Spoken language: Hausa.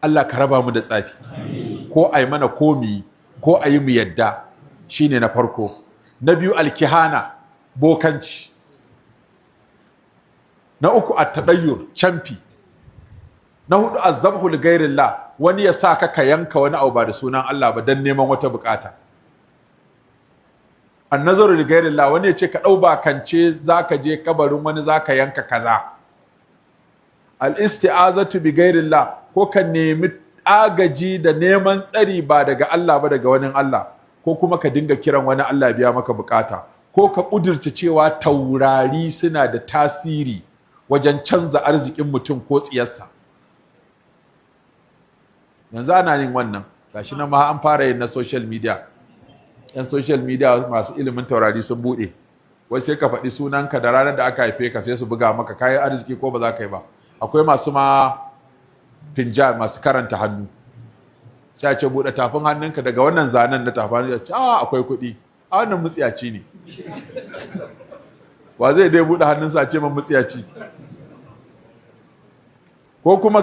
Allah ka raba mu da tsafi, ko a yi mana komi ko a yi mu yadda. Shine na farko. Na biyu, الكهانة, bokanci. Na uku, التطير, camfi. Na hudu, الذبح لغير الله, wani ya sa ka yanka wani abu ba da sunan Allah ba dan neman wata bukata. النذر لغير الله, wani ya ce ka dau bakance zaka je kabarin wani zaka yanka kaza. الاستعاذة بغير الله, ko ka nemi agaji da neman tsari ba daga Allah ba, daga wani Allah, ko kuma ka dinga kiran wani Allah biya maka bukata, ko ka ƙudurce cewa taurari suna da tasiri wajen canza arzikin mutum ko tsiyarsa. Yanzu ana yin wannan, gashi nan ma an fara yin na social media. Yan social media masu ilimin taurari sun buɗe, wai sai ka faɗi sunanka da ranar da aka haife ka, sai su buga maka kayan arziki ko ba za ka yi ba. Akwai masu ma finjan, masu karanta hannu, sai a ce buɗe tafin hannunka, daga wannan zanen na tafin hannu ya ce a akwai kuɗi a wannan. Mutsiyaci ne. Wa zai dai buɗe hannunsa a ce man mutsiyaci? Ko kuma